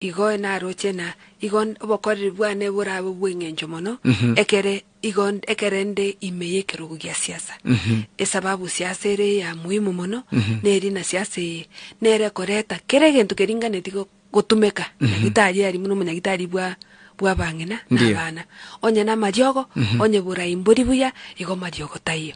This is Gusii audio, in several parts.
Igo naroche na igo obokoreri bwane borabe bw'eng'encho mono, ekere igo ekere nde ime y'ekerogo gia siasa. Esababu siasa ere eya muhimu mono, neri na siasa eye, nere ekoreta kera egento keringaneti go- gotumeka nyagitari aria buna omonyagitari bwa bw'abang'ina na Ndiyo. abana. Onye namariogo, onye borai mbori buya, igo mariogo taiyo.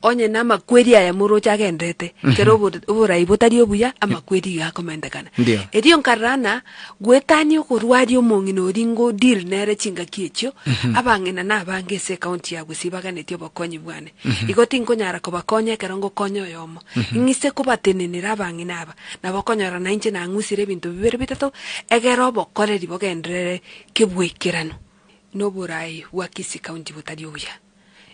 Onye namakweri aya moroche agenderete, ekero obo- oborai botari obuya, amakweri iga akomentekana. Ndiyo. Erio nkarora ng'a goetania okorwaria omong'ina oria ngo deal nere chingaki echio, abang'ina nabange ase ecounty ya Gusii baganetie obokonyi bwane. Igo tinkonyara kobakonya ekero ngokonya oyomo. Ing'ise kobatenenera abang'ina aba, Nabo okonyora nainche nang'usire ebinto bibere bitato, egere obokoreri bogenderere kebwaikeranu. Noborai bwa Kisii County botari obuya.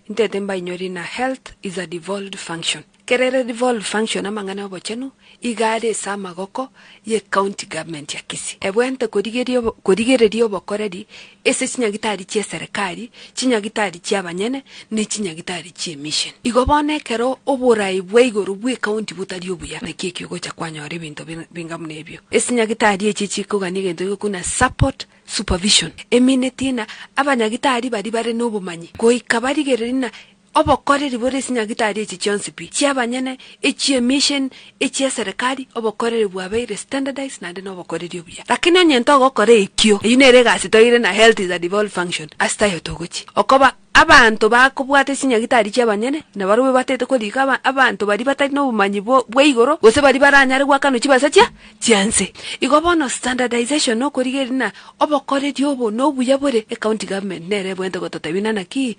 Intete mbainyori na health is a devolved function. Kere ere devolved function amang'ana y'obochenu iga are ase amagoko ye county government ya Kisii. Ebwente korigeria korigereria obokoreri ase chinyagitari chi'eserekari, chinyagitari chi'abanyene, ne chinyagitari chi'emission. Igo bono ekero oborai bwa igoro bw'ecounty botari obuya, naki ekio ogocha kwanyora ebinto binga buna ebio. Echinyagitari echi chikogania egento gekogwa support supervision, emineti ng'a abanyagitari baria bare nobomanyi goika barigererie ng'a Obokoreri bore ase nyagitari echi chionsi pi, chi'abanyene, echi'emission, echi'eserekari, obokoreri bwabeire standardized naende nobokoreri obuya. Lakini onye ntogokora ekio, eyio nere egasi toire na health is a devolved function, ase tayo togochia. Okoba abanto bakobwata chinyagitari chi'abanyene, nabarobwo batete korika aba abanto baria batari nobomanyi bwo bwa igoro, gose baria baranyare goakanwa chibesa chia chia nse. Igo bono standardization nokorigereria ng'a obokoreri obo nobuya bore, ecounty government nere ebwenerete gototebia ng'a naki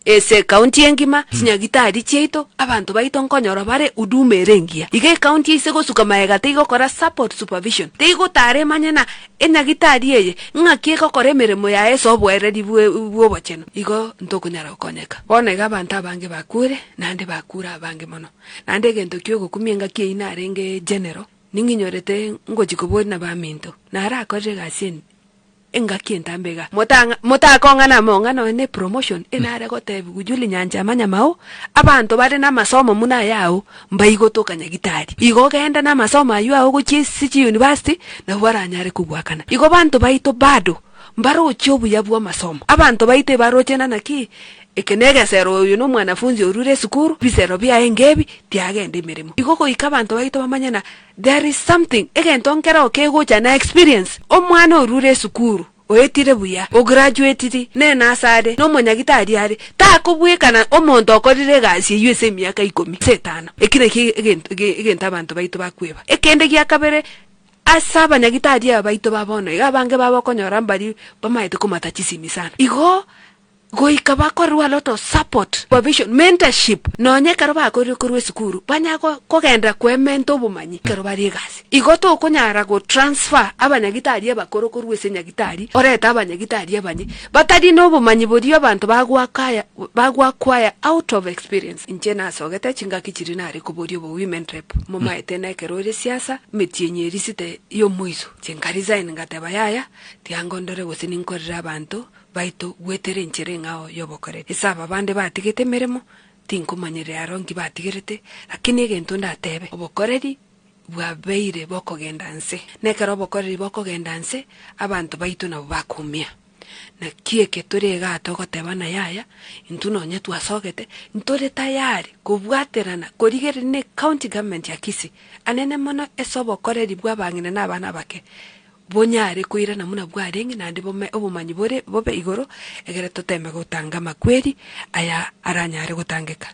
Ase ekaunti engima, chinyagitari chiaito, abanto baito nkonyora bare huduma ere engiya. Iga ekaunti eise gosuka magega teigokora support supervision, teigotara emanye na enyagitari eye ng'aki egokora emeremo yaye ase oboereri bw'obochenu. Igo ntokonyara gokonyeka. Bono iga abanto abange bakure, naende bakure abange mono. Naende egento ki'ogokumia engaki eyio narenge general, ning'inyorete ngochia koboria nabaminto, narakorire egasi Engaki entambe iga, motang'a motakong'ana among'ana oye ne promotion, enare gotebigwa Julie Nyancha amanyama ao, abanto bare namasomo muna aya ao, mbaigotoka nyagitari. Igo genda namasomo aywo ao gochia ase chiuniversity, nabo baranyare kogoakana. Igo banto baito bado mbaroche obuya bw'amasomo. Abanto baito ebaroche na naki, eke negesero oyo nomwanafunzi orure esukuru, ebisero biaye ngebi, tiagenda emeremo. Igo goika abanto baito bamanye na There is something, egento nkereo kegocha na experience. Omwana orure esukuru, oetire buya, ograduatiri, nenurse are, nomonyagitari are, takobwekana omonto okorire egasi eyio ase emiaka ikomi, ase etano. Eki nakio egento egento abanto baito bakweba. Ekende gia kabere, ase abanyagitari aba baito ba bono iga abange babo okonyora mbari bamaete komata chisimi sana. Igo Goika bakorerwe a lot of support, supervision, mentorship, nonya ekero bakorire korwa esukuru banya kogenda koementa obomanyi ekero bare egasi. Igo tokonyara go transfer abanyagitari abakoro korwa ase nyagitari orete abanyagitari abanye batari na obomanyi boria abanto bagoakaya bagoacquire out of experience. Inche nasogete chingaki chiria nare koboria obo women rep momaete nekero ore siasa emetienyi erisite yomoiso inche nka resign ngateba yaya tiga ndore gose ninkorere abanto baito goetera enchera eng'ao y'obokoreri. Ase aba bande batigete emeremo, tinkomanyerera aro nki batigerete, lakini egento ndatebe, obokoreri bwabeire bokogenda nse. Na ekero obokoreri bokogenda nse, abanto baito nabo bakoumia. Naki eke tore igaa togoteba ng'a yaya, intwe nonye twasogete, ntore tayari kobwaterana korigereria na ecounty government ya Kisii, anene mono ase obokoreri bwa abang'ina na abana abake, Bonyare koirana buna bwarenge, naende bome obomanyi bore bobe igoro, egere toteme gotanga amakweri aya aranyare gotangeka.